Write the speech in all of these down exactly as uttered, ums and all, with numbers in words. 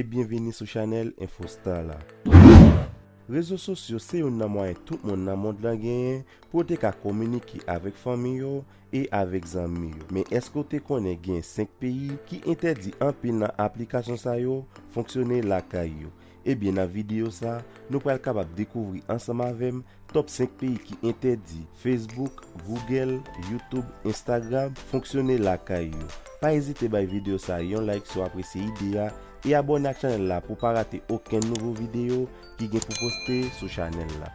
E byenveni sou chanèl Infostar la. Rezo sosyo se youn nan mwayen tout moun nan mond lan genyen pou yo te ka kominike avèk fanmi yo e avèk zanmi yo. Men èske w te konnen gen senk peyi ki entèdi anpil nan aplikasyon sa yo fonksyone lakay yo? Ebyen, nan videyo sa, nou pral kapab dekouvri ansanm avè m top senk peyi ki entèdi Facebook, Google, YouTube, Instagram fonksyone lakay yo. Pa ezite bay videyo sa yon like si w apresye ide a e abòne ak chanèl la pou w pa rate okenn nouvo videyo ki gen pou poste sou chanèl la.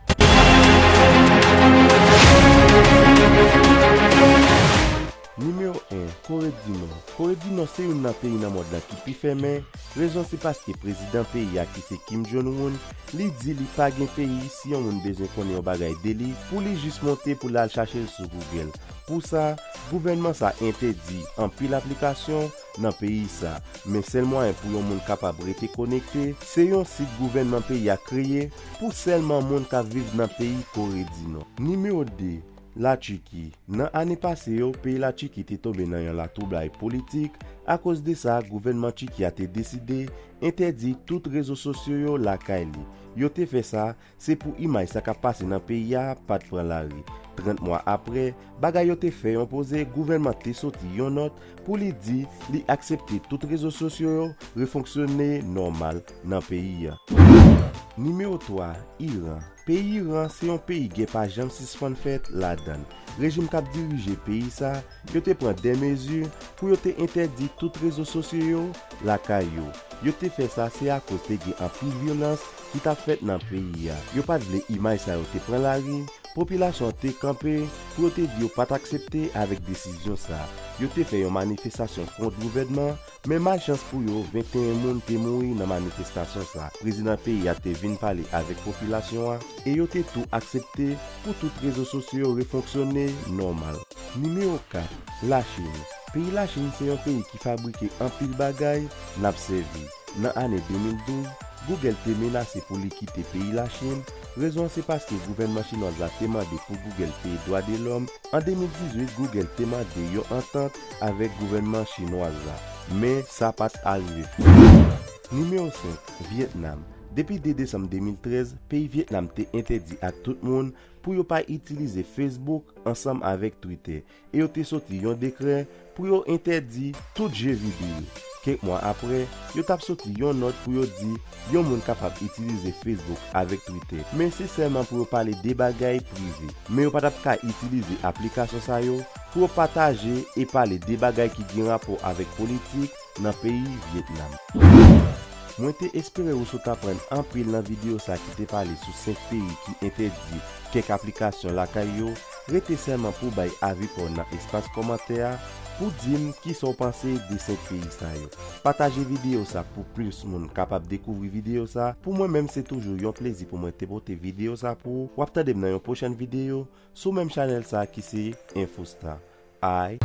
Nimewo en, Kore di Nò. Kore di Nò se youn nan peyi nan mond lan ki pi fèmen. Rezon se paske prezidan peyi a ki se Kim Jong-un, li di li pa gen peyi. Si yon moun bezwen konnen yon bagay de li, pou li jis monte pou l al chache l sou Google. Pou sa, gouvènman sa entèdi anpil aplikasyon nan peyi sa. Men sèl mwayen pou yon moun kapab rete konekte, se yon sit gouvènman peyi a kreye pou sèlman moun k ap viv nan peyi Kore di Nò. Nimewo de, Latiki. Nan ane pase yo, peyi Latiki te tonbe nan yon latwoublay politik. Akoz de sa, gouvènman Tiki a te deside entèdi tout rezo sosyo yo lakay li. Yo te fè sa, se pou imaj sa k ap pase nan peyi a pa t pran lari. Trant mwa apre, bagay yo te fè yon poze, gouvènman te soti yon nòt pou li di li aksepte tout rezo sosyo yo refonksyone nòmal nan peyi a. Nimewo twa, Iran. Peyi Iran se yon peyi gè pa janm sispann fèt ladan l. Rejim k ap dirije peyi sa, yo te pran de mezi pou yo te entèdi tout rezo sosyo yo lakay yo. Yo te fè sa se akoz te gen anpil vyolans ki t ap fèt nan peyi a. Yo pa t vle imaj sa yo te pran lari, popilasyon an te kanpe pou yo te di yo pa t aksepte avèk desizyon sa. Yo te fè yon manifestasyon kont gouvènman, men malchans pou yo, venteyen moun te mouri nan manifestasyon sa. Prezidan peyi a te vin pale avèk popilasyon an e yo te tou aksepte pou tout rezo sosyo yo refonksyone nòmal. Nimewo kat, Lachin. Peyi Lachin se yon peyi ki fabrike anpil bagay n ap sèvi. Nan ane de mil douz, Google te menase pou li kite peyi Lachin. Rezon an se paske gouvènman chinwaz la te mande pou Google peye dwa de lòm. An de mil dizuit, Google te mande yon antant avèk gouvènman chinwaz la, men sa pa t arive fèt. Nimewo senk, Vyetnam. Depi de desanm de mil trèz, peyi Vyetnam te entèdi ak tout moun pou yo pa itilize Facebook ansanm avèk Twitter, e yo te soti yon dekrè pou yo entèdi tout je videyo. Kèk mwa apre, yo t ap soti yon nòt pou yo di yon moun kapab itilize Facebook avèk Twitter, men se sèlman pou yo pale de bagay prive. Men yo pa t ap ka itilize aplikasyon sa yo pou yo pataje e pale de bagay ki gen rapò avèk politik nan peyi Vyetnam. Mwen te espere ou sot aprann anpil nan videyo sa ki te pale sou senk peyi ki entèdi kèk aplikasyon lakay yo. Rete sèlman pou w bay avi pa w nan espas kòmantè a pou di m kisa w panse de senk peyi sa yo. Pataje videyo sa pou plis moun kapab dekouvri videyo sa. Pou mwen menm, se toujou yon plezi pou mwen te pote videyo sa pou ou. W ap tande m nan yon pwochèn videyo sou menm chanèl sa ki se Infostar. Ay.